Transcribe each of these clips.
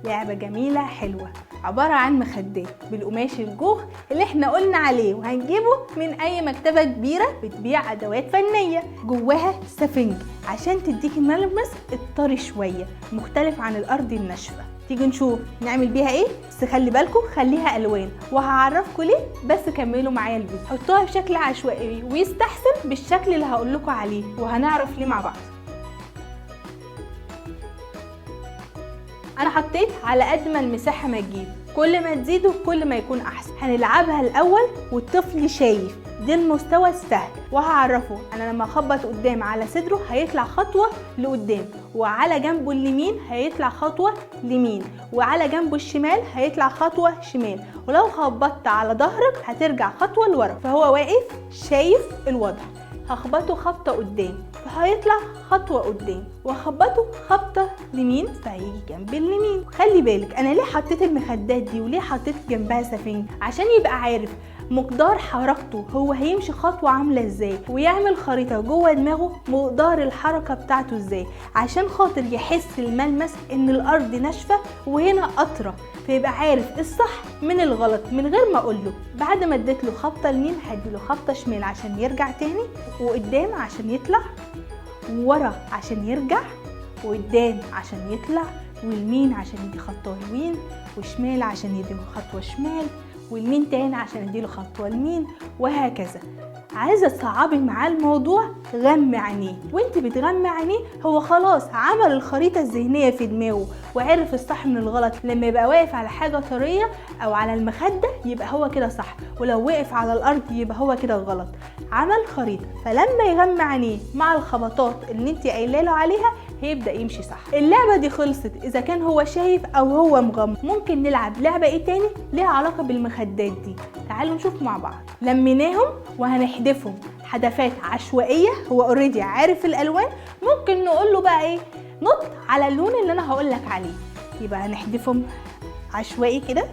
لعبة جميلة حلوة عبارة عن مخدات بالقماش الجوخ اللي احنا قلنا عليه، وهنجيبه من اي مكتبة كبيرة بتبيع ادوات فنية. جواها سفنج عشان تديكي ملمس الطري شوية مختلف عن الارض الناشفة. تيجي نشوف نعمل بيها ايه، بس خلي بالكم خليها الوان وهعرفكم ليه، بس كملوا معايا الفيديو. حطوها بشكل عشوائي ويستحسن بالشكل اللي هقول لكم عليه وهنعرف ليه مع بعض. انا حطيت على قد ما المساحة ما تجيب، كل ما تزيدوا كل ما يكون احسن. هنلعبها الاول والطفل شايف، ده المستوى السهل، وهعرفه انا لما اخبط قدام على صدره هيطلع خطوة لقدام، وعلى جنبه اليمين هيطلع خطوة لمين، وعلى جنبه الشمال هيطلع خطوة شمال، ولو خبطت على ظهرك هترجع خطوة لورا. فهو واقف شايف الوضع، هخبطه خبطه قدام فهيطلع خطوة قدام، وهخبطه خبطه لمين فهيجي جنب اليمين. خلي بالك انا ليه حطيت المخدات دي وليه حطيت جنبها سفنج، عشان يبقى عارف مقدار حركته، هو هيمشي خطوة عامله ازاي، ويعمل خريطة جوه دماغه مقدار الحركة بتاعته ازاي، عشان خاطر يحس الملمس ان الارض ناشفة وهنا قطرة، فيبقى عارف الصح من الغلط من غير ما اقوله. بعد ما اديت له خبطه يمين هديله خبطه شمال عشان يرجع تاني، وقدام عشان يطلع، وورا عشان يرجع، وقدام عشان يطلع، واليمين عشان يدي خطوة يمين، وشمال عشان يدي خطوة شمال، واليمين تاني عشان يديله خطوة يمين، وهكذا. عايزه تصعبي معاه الموضوع، غمي عينيه، وانت بتغمي عينيه هو خلاص عمل الخريطة الذهنية في دماغه وعرف الصح من الغلط. لما يبقى واقف على حاجة طرية او على المخدة يبقى هو كده صح، ولو وقف على الارض يبقى هو كده غلط. عمل خريطة، فلما يغمي عينيه مع الخبطات اللي انت قايله له عليها هيبدا يمشي صح. اللعبة دي خلصت اذا كان هو شايف او هو مغمض. ممكن نلعب لعبه ايه تاني ليها علاقة بالمخدات دي، تعالوا نشوف مع بعض. لميناهم وهنحدفهم حدفات عشوائية، هو already عارف الالوان، ممكن نقول له بقى ايه، نط على اللون اللي انا هقول لك عليه. يبقى هنحدفهم عشوائي كده.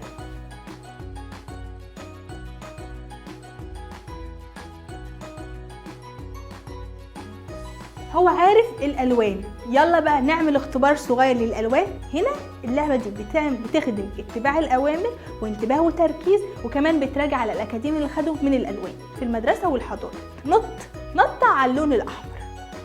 هو عارف الالوان. يلا بقى نعمل اختبار صغير للالوان. هنا اللعبة دي بتخدم اتباع الاوامر وانتباه وتركيز، وكمان بتراجع على الاكاديمي اللي خده من الالوان في المدرسة والحضانه. نط على اللون الاحمر،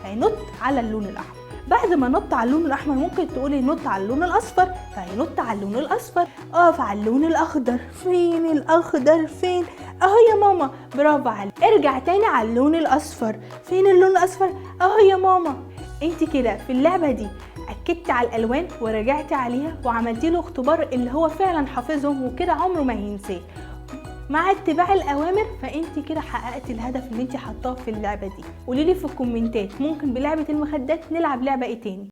هينط على اللون الاحمر. بعد ما نط على اللون الاحمر ممكن تقولي نط على اللون الاصفر، فهينط على اللون الاصفر. اقف على اللون الاخضر، فين الاخضر فين؟ اهو يا ماما، برافو عليك. ارجع تاني على اللون الاصفر، فين اللون الاصفر؟ اهو يا ماما. انت كده في اللعبة دي اكدتي على الالوان وراجعتي عليها وعملتي له اختبار اللي هو فعلا حافظهم، وكده عمره ما هينساه. مع اتباع الاوامر فانت كده حققتي الهدف اللي انت حطاه في اللعبة دي. قولي لي في الكومنتات ممكن بلعبه المخدات نلعب لعبه ايه تاني.